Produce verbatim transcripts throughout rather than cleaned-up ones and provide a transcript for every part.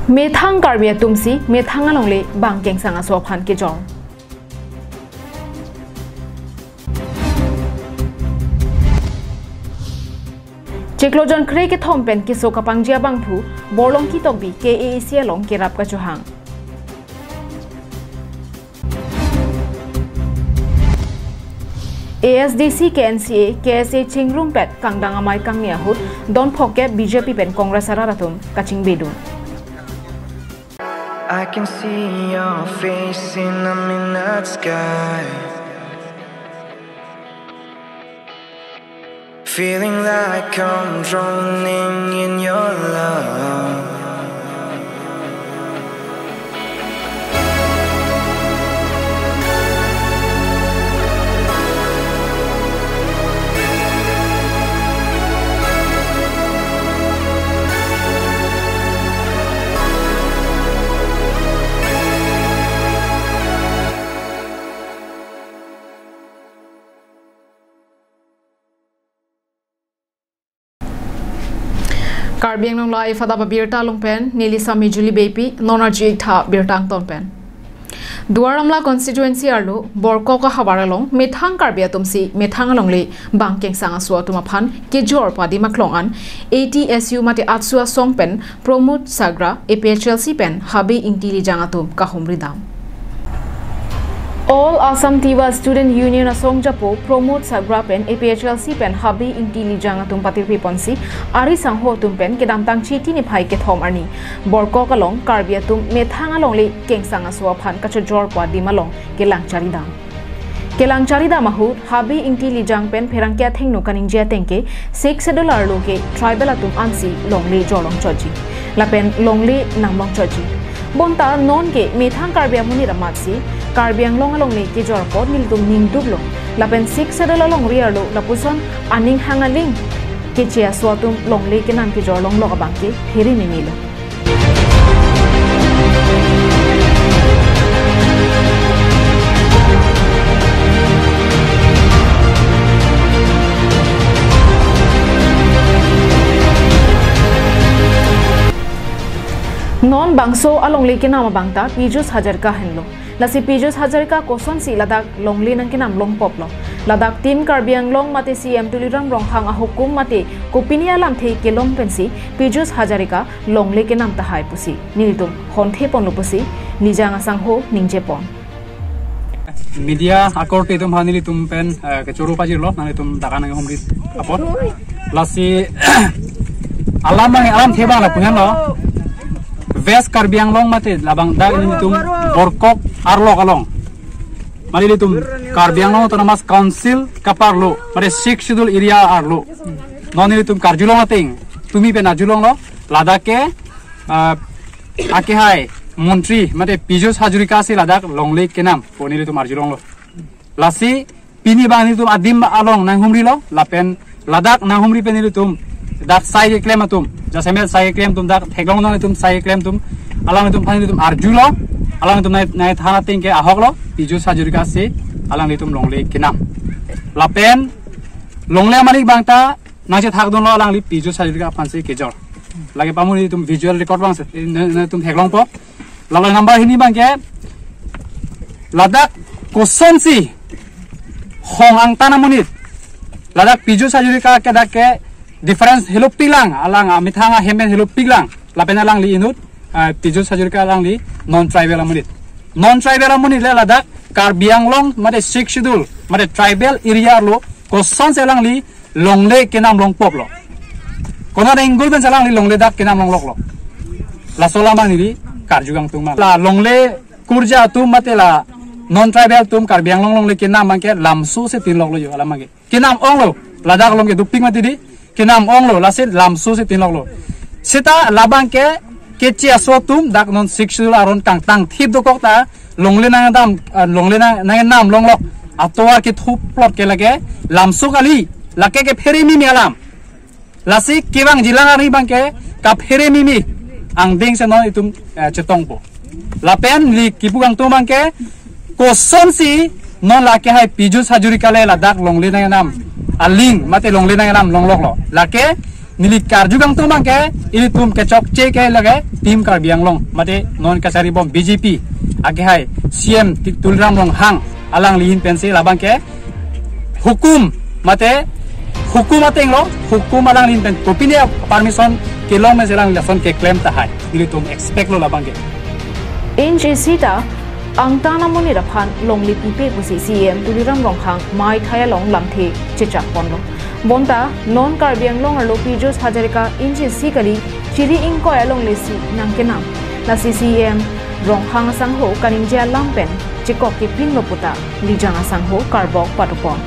Methang Karbi atum si methang alongle bang kengsang aso aphan kejor. Chiklo jonkre kethom pen keso kapangji abangphu Borlongki Tokbi K A A C along kerap kachohang. A S D C, K N C A, K S A chingrumpet kangdang amei kangni ahut don phongkep B J P pen Congress arat atum kachingbedun. I can see your face in the midnight sky. Feeling like I'm drowning in your love. Karbi Anglong Live adap abirta along pen, neli Sami Julie Beypi, non arju-ik tha birta angton pen. Duar Amla constituency arlo, Borkok ahavar along, methang Karbi atum si, methang alongle, bang kengsang aso atum aphan, kejor pu adim aklong an, A T S U mate ATSU asong pen, Pramod Sagra, A P H L C pen Habe Ingti Lijang atum kahumri dam. All Assam Tiwa Student Union asong japo Pramod Sagra pen A P H L C pen Habe Ingti Lijang atum patirpi ponsi ari sangho atum pen kedamtang Chiti niphai kethom arni Borkok along Karbi atum methang alongle kengsang aso aphan kachojor pu adim along kelang charidam. Kelang charidam ahut, Habe Ingti Lijang pen pherangke athengno kaningje ateng ke, Sixth Schedule arlo ke tribal atum ansi longle jorlong chotji. Lapen longle namlong chotji. Bonta non ke methang Karbi amonit amatsi, Karbi Anglong alongle kejor apot nelitum ningduklo. Lapen Sixth Schedule alongri arlo lapuson aning hang aling keche aso atum longle kenam kejorlonglok abang ke phere memelo. Non bangso alongle kenam abang ta Piyush Hazarika henlo. Lasi Piyush Hazarika kosonsi ladak longle nangkenam longpoplo. Ladak Team Karbi Anglong mate C M Tuliram Ronghang ahukum mate kopine alamthe kelong pensi Piyush Hazarika longle kenam tahai pusi nelitum honthe ponlo pusi Lijang asangho ningje pon. Media akorte atum aphan nelitum pen, eh, kechoro pajirlo, nanglitum dak nang humri apot. Lasi alam abang, alamthe abang lapu henlo. West Karbi Anglong mate labang dak nelitum Borkok arlo along. Mane nelitum Karbi Anglong Autonomous Council kaparlo, mane Sixth Schedule area arlo. Non nelitum karjulong ateng, tumi pen arjulonglo, ladak ke, ah, akehai montri, mate Piyush Hazarika si ladak longle kenam pu nelitum arjulonglo. Lasi pini abang nelitum adim along nanghumrilo, lapen ladak nanghumri pen nelitum dak sai keklem atum, jasemet sai keklem atum dak theklong nang itum sai keklem atum, alanglitum aphan nelitum arjulo, alanglitum nai, nai than ateng ke ahoklo, Piyush Hazarika si alanglitum longle kenam. Lapen longle amalik abang ta nangchethakdunlo alangli Piyush Hazarika aphansi kejor. Lake pamu nelitum visual record abang si, ne, netum theklongpo. Lalo number hini abang ke, ladak kosonsi hong angtan amonit, ladak Piyush Hazarika ke dak ke difference helopiklang, alang amethang ahem pen helopiklang, lapen alangli inut, ah, Piyush Hazarika alangli non tribal amonit. Non tribal amonit le ladak Karbi Anglong mate Sixth Schedule mate tribal area arlo kosonsi alangli longle kenam longpoplo. Konat angle pensi alangli longle dak kenam longloklo. Laso alam abang neli karju kangtung ma. La longle kurja atum mate la non tribal atum Karbi Anglong longle kenam abang ke lamso si tinloklo jo alam abang ke. Kenam onglo, ladak along ke dopik mati di. Kenam onglo, lasi lamso si tinloklo. Seta labang ke keche aso atum dak non Sixth Schedule aron kangtang thip dokok ta longle nangdam, ah, longle nang, nangnam longlok atovar kethuplot ke lake lamso kali, lake ke phere mimi alam. Lasi kevangjilang ari abang ke kaphere mimi angdeng si non itum, eh, chetongpo. Lapen neli kipu kangtung abang ke kosonsi non lake hai Piyush Hazarika le ladak longle nangnam aling mate longle nangnam longloklo. Lake Neli karju kangtung abangke, ilitum kechokche ke lake Team Karbi Anglong, mate non kachari bom B J P, akehai C M Ti-, Tuliram Ronghang, alangli ahin pensi labangke hukum, mate hukum ateng lo, hukum alangli ahin pen kopine permission kelong pensi alangli lason keklem tahai. Nelitum expect lo labangke. Inchi sita angtan amonit aphan longle pipe pusi C M Tuliram Ronghang maithai along lamthe chechak ponlo. Bonta non Karbi Anglong arlo Pijos Hazarika inchi si kali chiri ingkoi alongle si nangkenam. Lasi C M Ronghang asangho kaningje alam pen chekok kepinlo puta Lijang asangho karbok padopon.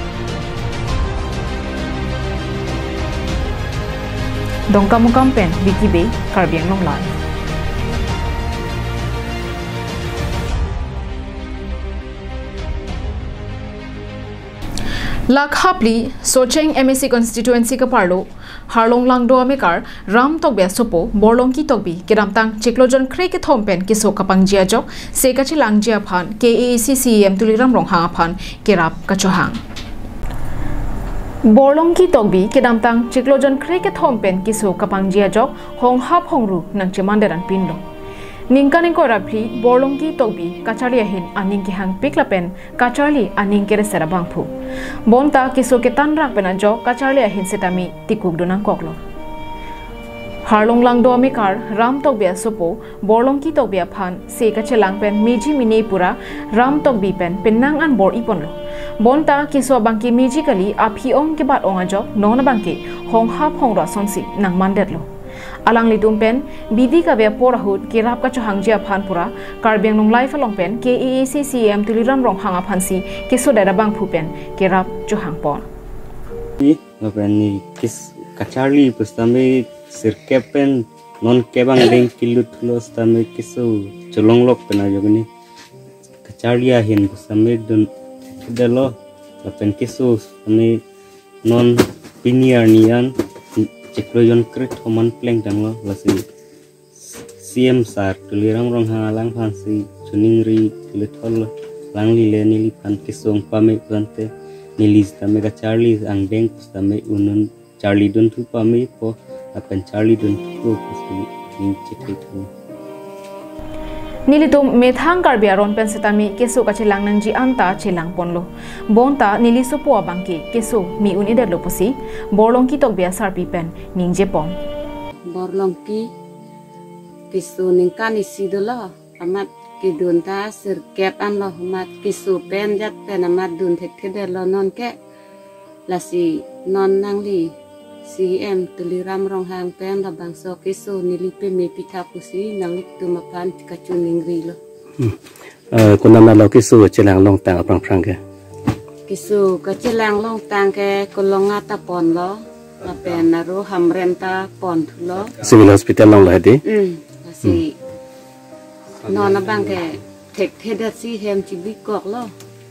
Dongkamukam pen Vicky Bey, Karbi Anglong Live. Lake phli Socheng M A C constituency kaparlo Harlong Langdo amekar Ram Tokbi asopo Borlongki Tokbi kedamtang chiklo jon kre kethom pen keso kapangji ajok se kachelangji aphan K A A C C E M Tuliram Ronghang aphan kerap kachohang. Borlongki Tokbi kedamtang chiklo jon kre kethom pen keso kapangji ajok honghap hongru nangchemandet anpinlo. Ningkan ingkoi ra phli Borlongki Tokbi kacharli ahin aning kehangpik lapen kacharli aning kereser abangphu. Bonta keso ketanrak pen ajok kacharli ahin setame tikuk do nangkoklo. Harlong Langdo amekar Ram Tokbi asopo Borlongki Tokbi aphan se kachelang pen meji mene pura Ram Tokbi pen penang an bor-iponlo. Bonta keso abangke meji kali, aphi ong kebat ong ajok non abangke honghap hongru asonsi nangmandetlo. Alanglitum pen bidi kave apor ahut kerap kachohangji aphan pura Karbi Anglong Live along pen K A A C C E M Tuliram Ronghang aphansi kesodet abangphu pen kerap chohangpon. Lapen ne kes kacharli pusitame sirkep pen non kep angdeng kelut thulo sitame keso cholonglok pen ajok ne kacharli ahin pusitame dun thedetlo lapen keso sitame non pini arni an chiklo jon kre kethom an plengtanglo, lasi C M sir Tuliram Ronghang alangphansi choningri thulethol, alangli le neliphan kesung pame pu tangte neli sitame kacharli angdeng pusitame un'un charli dunthu pamepo lapen charli dunthupo pusi ning chekri thu. Nelitum methang Karbi aron pen setame keso kachelang nangji anta chelangponlo. Bonta neli sopo abangke keso me-un-edetlo pusi Borlongki Tokbi asarpi pen ningjepon. Borlongki keso ningkan isi dolo, amat kedun ta sirkep anlo, amat keso pen jat pen amat dun thekthedetlo nonke. Lasi non nangli C E M Tuliram Ronghang pen labangso keso neli peme pitha pusi nanglitum aphan kachoningrilo. Hmm. Eh, konat lo keso chelang longtang aphrang phrang ke? Keso kachelang longtang ke Kolonga ta ponlo, lapen aro Hamren ta pon thulo. Civil Hospital along lo hedi? Hmm. Lasi non abangke thekthedetsi hem chibikoklo.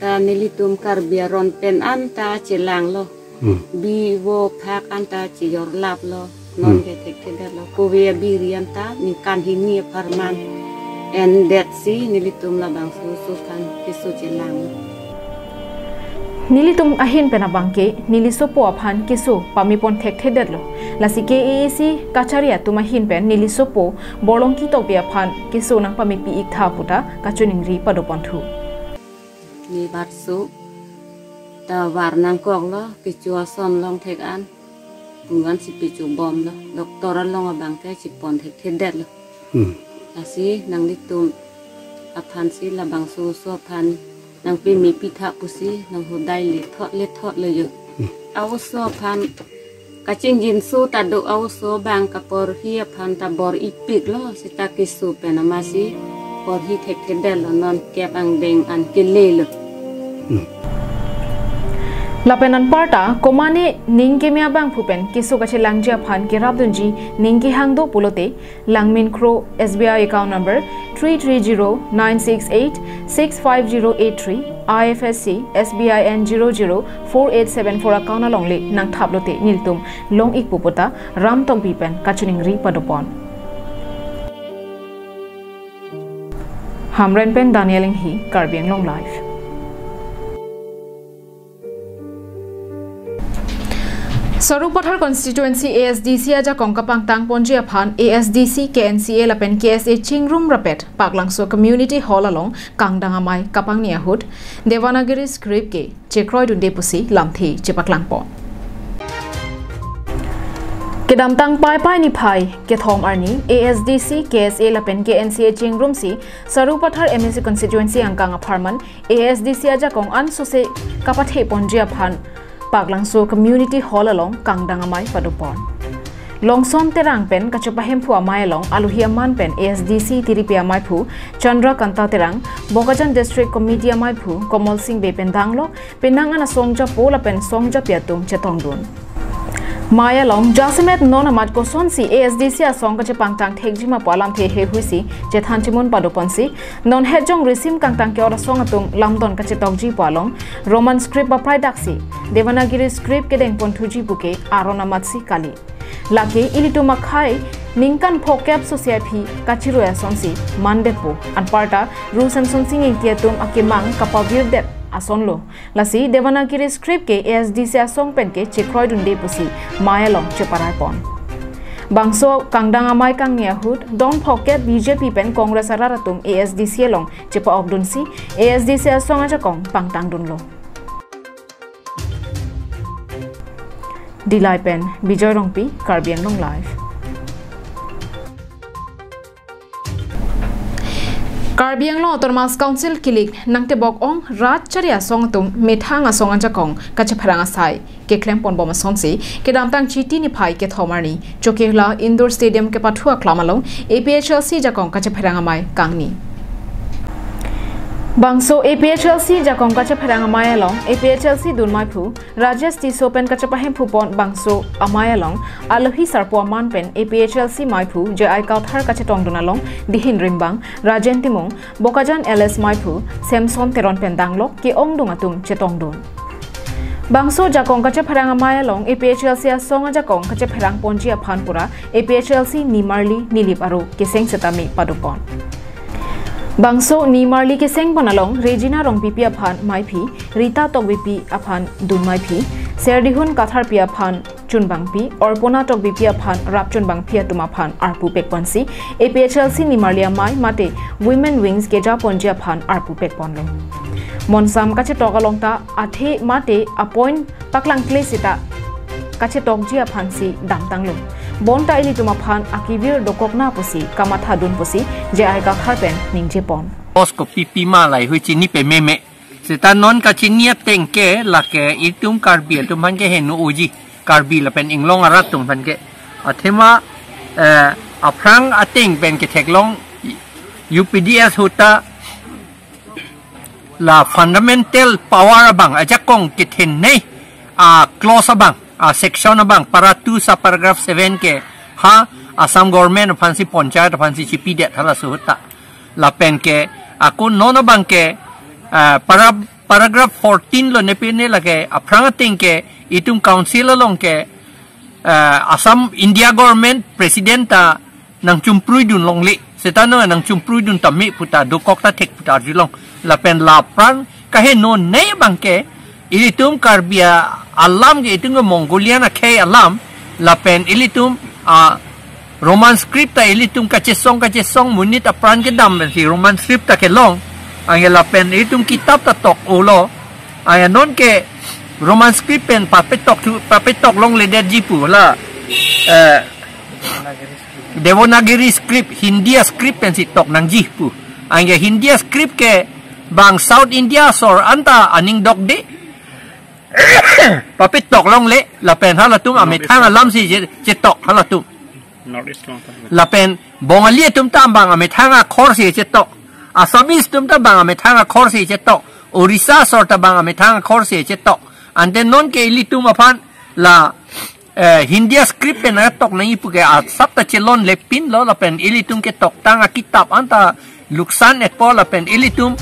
Ta nelitum Karbi aron pen anta chelanglo. Hmm. Bi vo phak anta chiyorlaplo. Nonke thekthedetlo. Kove abiri anta ningkan hini apharman endetsi nelitum labangso oso aphan keso chelanglo. Nelitum ahin pen abangke neli sopo aphan keso pamepon thekthedetlo. Lasi K A A C kachari atum ahin pen neli sopo Borlongki Tokbi aphan keso nangpamepi-iktha puta kachoningri padoponthu. Ne barso ta var nangkoklo, kecho ason longthek an, puan si pechobomlo, doctor along abangke chepon thekthedetlo. Hmm. Lasi nanglitum aphansi labangso oso aphan nangpeme pitha pusi nanghodai lethot lethotlo jo. Hmm. A-oso aphan kachingjinso ta do, a-oso abang kaporhi aphan ta bor-ipiklo, seta keso pen amatsi porhi thekthedetlo, non kep angdeng an kelelo. Hmm. Lapen anparta komane ning keme abangphu pen keso kachelangji aphan kerapdunji ning kehang do pulote, Langmin Kro, S B I account number three three zero nine six eight six five zero eight three, I F S C, S B I N zero zero four eight seven four account alongle nangthaplote nelitum long-ikpo puta Ram Tokbi pen kachoningri padopon. Hamren pen Daniel Inghi, Karbi Anglong Live. Sarupathar constituency A S D C ajakong kapangtang ponji aphan A S D C, K N C A lapen K S A chingrum rapet Paklangso Community Hall along kangdang amei kapangni ahut Devanagiri script ke chekroidunde pusi lamthe chepaklangpon. Kedamtang Paipai niphai kethom arni A S D C, K S A lapen K N C A chingrumsi Sarupathar M A C constituency angkang apharman A S D C ajakong ansose kapathe ponji aphan Paklangso Community Hall along kangdang amei padopon. Longson Terang pen kachepahemphu amei along alohi aman pen A S D C tiripi ameiphu Chandra Kanta Terang, Bokajan District Committee ameiphu Komol Sing Bey pen danglok, penang an asong japo lapen song japi atum chetongdun. Mei along jasemet non amat kosonsi A S D C asong kachepangtang thekjima pu alamthe heihui si chethan chimun padoponsi, non hetjong risim kangtang ke-ot asong atum lamdon kachetokji pu along Roman script aprai daksi Devanagiri script kedeng ponthuji puke aron amatsi kali. Lake ilitum akhei ningkan phokep sose aphi kachirui asonsi mandepo, anparta Ru Semsonsing Ingti atum akemang kapavirdet asonlo. Lasi Devanagiri script ke A S D C asong pen ke chekroidunde pusi mei along cheparaipon. Bangso kangdang amei kangni ahut don phokep B J P pen Congress arat atum A S D C along chepa-okdunsi A S D C asong ajakong pangtangdunlo. Dillai pen Bijoy Rongpi, Karbi Anglong Live. Karbi Anglong Autonomous Council kilik nangtebok ong rat chari asong atum methang asong ajakong kachepherang asai keklem ponbom asonsi kedamtang Chiti niphai kethom arni Chokihola Indoor Stadium kepathu aklam along A P H L C jakong kachepherang amei kangni. Bangso A P H L C jakong kachepherang amei along A P H L C dunmeiphu Rajesh Tisso pen kachepahemphupon bangso amei along alohi sarpo aman pen A P H L C meiphu J I Kauthar kachetongdun along Dihin Rimbang, Rajen Timung, Bokajan L S meiphu Samson Teron pen danglok ke-ongdung atum chetongdun. Bangso jakong kachepherang amei along A P H L C asong ajakong kachepherang ponji aphan pura A P H L C nimarli nilip aro keseng setame padopon. Bangso nimarli kesengpon along Regina Rongpipi aphan meiphi, Rita Tokbipi aphan dunmeiphi, Serdihun Katharpi aphan chunbangpi, Orpona Tokbipi aphan rapchunbangpi atum aphan arpu pekponsi A P H L C nimarli amei mate Women Wings kejaponji aphan arpu pekponlo. Monsam kachetok along ta athe mate apoint paklangkle seta kachetokji aphansi damtanglo. Bonta ilitum aphan akevir dokokna pusi kamathadun pusi J I Kauthar pen ningjepon. Bos kopi pima laheihui chini pememe. Seta non kachini ateng ke lake itum Karbi atum aphan ke heno uji. Karbi lapen Inglong arat atum aphan ke. Athema, eh, aphrang ateng pen ketheklong U P D S ahut ta la fundamental power abang ajakong kethenei a clause abang, a section abang, para two subparagraph seven ke ha Assam government aphansi panchayat aphansi chipidet halaso ahut ta. Lapen ke ako non abang ke, ah, para, paragraph fourteen lo nepine lake aphrang ateng ke itum council along ke, ah, Assam India government president ta nangchumprui dun longle. Seta non nangchumprui dun tame puta dokok ta thek puta arjulong. Lapen laphrang kaheno nei abang ke ilitum Karbi alam ke itum ke Mongolian akhei alam. Lapen ilitum, ah, Roman script ta ilitum kachesong kachesong monit apran kedam si Roman script ta kelong. Anke lapen ilitum kitab ta tok-olo. Anke non ke Roman script pen papetok thu, papetok longledetji pu la, eh, Devanagiri script, Hindi script pensi tok nangji pu. Anke Hindi script ke bang South India asor anta aning dokde. Papetok longle, lapen halatum amethang alamsi che, chetok halatum. North East along ta. Lapen Bongali atum ta bang amethang akhorsi chetok. Assamese atum ta bang amethang akhorsi chetok. Orissa asor ta bang amethang akhorsi chetok. Ante non ke ilitum aphan la, eh, Hindi script pen atok nangji puke asap ta chelonlepinlo lapen ilitum ketoktang akitab anta luksan etpo lapen ilitum,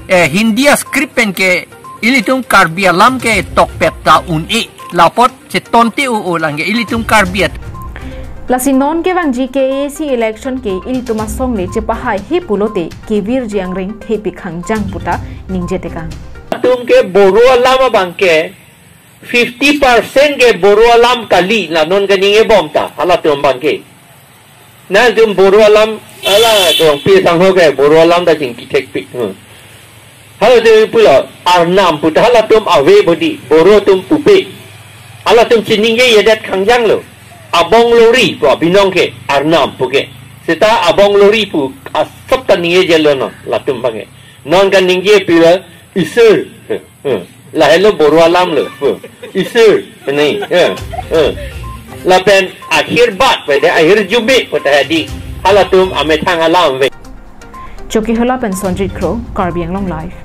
eh, Hindi script pen ke ilitum Karbi alam ke tokpet ta un-e. Lapot chetonte o o lang ke ilitum Karbi at. Lasi non kevangji K A A C election ke ilitum asong le chepahaihe pulote kevirji angring thepi khangjang puta ningjetekang. Atum ke Boro alam abang ke Fifty percent ke Bodo alam kali, la non kaningje bom ta, halatum abang ke. Nangtum Bodo alam, ala, kong pi sang ho ke, Bodo alam ta chingkithekpik. Hmm. Halatum pulo, Arnam pu ta halatum ave bodi, Bodo atum pupe. Halatum chiningjejedet khangjang lo. Abong lori pu abinong ke, Arnam pu ke. Seta abong lori pu asap ta ningjejelo non, latum abang ke. Non kaningje pila Isur. Hmm. Lahelo Bodo alam lo. Hmm. Isur. Ni. Hmm. Hmm. Lapen akhir bat pada akhir jumbe pada hadi. Halatum amethang alam ave. Chokihola pen Sonjit Kro, Karbi Anglong Live.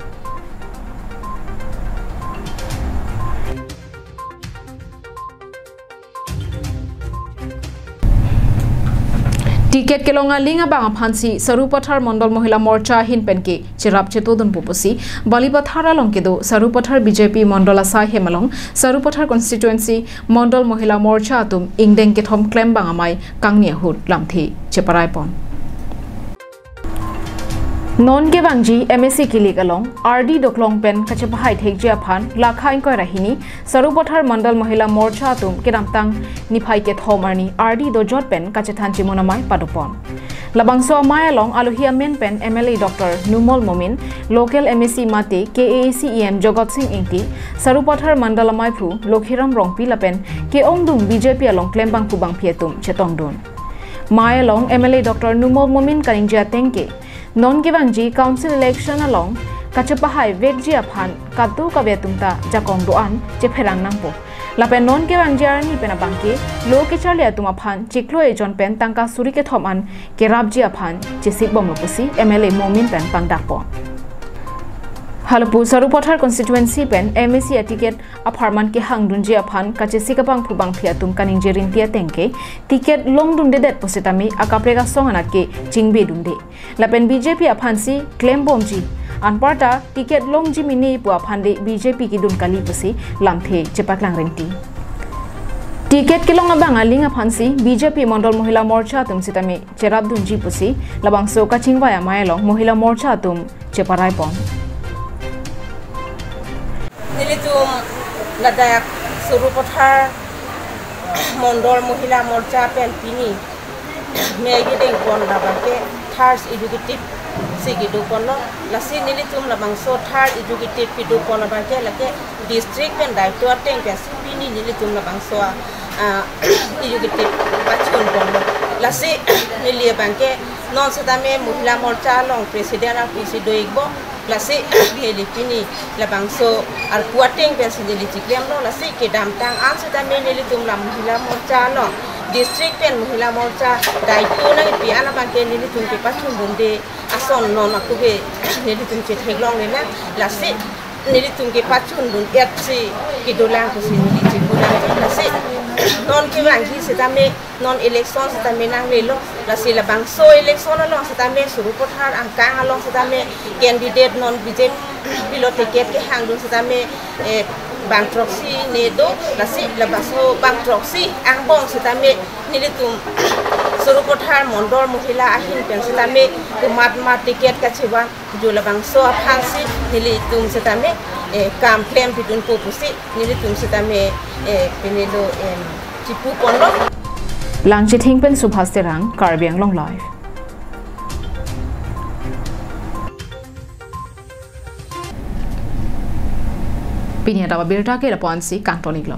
Ticket kelong aling abang aphansi Sarupathar Mondol Mohila Morcha ahin penke cherap chetodunpo pusi Balipathar along kedo Sarupathar B J P Mondol asai hem along Sarupathar Constituency Mondol Mohila Morcha atum ingdeng kethom klembang amei kangni ahut lamthe cheparaipon. Non kevangji M A C kilik along ardi doklong pen kachepahai thekji aphan lakha ingkoi ra hini Sarupathar Mondol Mohila Morcha atum kedamtang niphai kethom arni ardi dojot pen kachethan chimun amei padopon. Labangso amei along alohi amen pen M L A Doctor Numal Momin, local M A C mate K A A C E M Jagat Sing Engti, Sarupathar Mondol ameiphu Lokhiram Rongpi lapen ke-ongdung B J P along klembangphu bangphi atum chetongdun. Amei along M L A Doctor Numal Momin kaningje ateng ke, non kevangji council election along kachepahai vekji aphan kadokave atum ta jakong do-an chepherang nangpo. Lapen non kevangji arni pen abang ke lo kecharli atum aphan chiklo ejon pen tangka suri kethom an kerapji aphan chesik bomlo pusi M L A Momin pen pangdakpo. Halapu Sarupathar constituency pen M A C a-ticket apharman kehangdunji aphan kachesik abangphu bangphi atum kaningje rinti ateng ke ticket longdundedet pusitame akaprek asong anat ke chingbedunde. Lapen B J P aphansi klembomji. Anparta ticket longji mene pu aphan de B J P kedun kali pusi lamthe chepaklang rinti. Ticket kelong abang aling aphansi B J P Mondol Mohila Morcha atum sitame cherapdunji pusi labangso kachingvai amei along Mohila Morcha atum cheparaipon. Nelitum ladak Sarupathar Mondol Mohila Morcha pen pini mei kedengpon labang ke third executive si kedoponlo. Lasi nelitum labangso third executive kedopon labang ke lake district pen daityo ateng pensi pini nelitum labangso, ah, executive pachunponlo. Lasi neli abang ke non setame Mohila Morcha along president arpu si do-ikbom. Lasi neli pini labangso arpu ateng pensi neli chiklemlo, lasi kedamtang an setame nelitum la Mohila Morcha along district pen Mohila Morcha daityo nangkepi an abang ke nelitum kepachundunde ason non ako ke nelitum chetheklonglelang, lasi nelitum kepachundun-etsi kedolang pusi neli chikudang, lasi non kevangji setame non election setame nanglelo, lasi labangso election along setame Sarupathar angkang along setame candidate non B J P lo ticket kehangdun setame, eh, bang throksi ne do, lasi labangso bang throksi angbong setame nelitum Sarupathar Mondol Mohila ahin pen setame komatma ticket kachevang jo labangso aphansi nelitum setame, eh, kam klempidunpo pusi nelitum setame, eh, pinilo, em, chipuponlo. Langchithing pen Subhas Terang, Karbi Anglong Live. Pini adap abirta ke lapu-ansi kangton-iklo.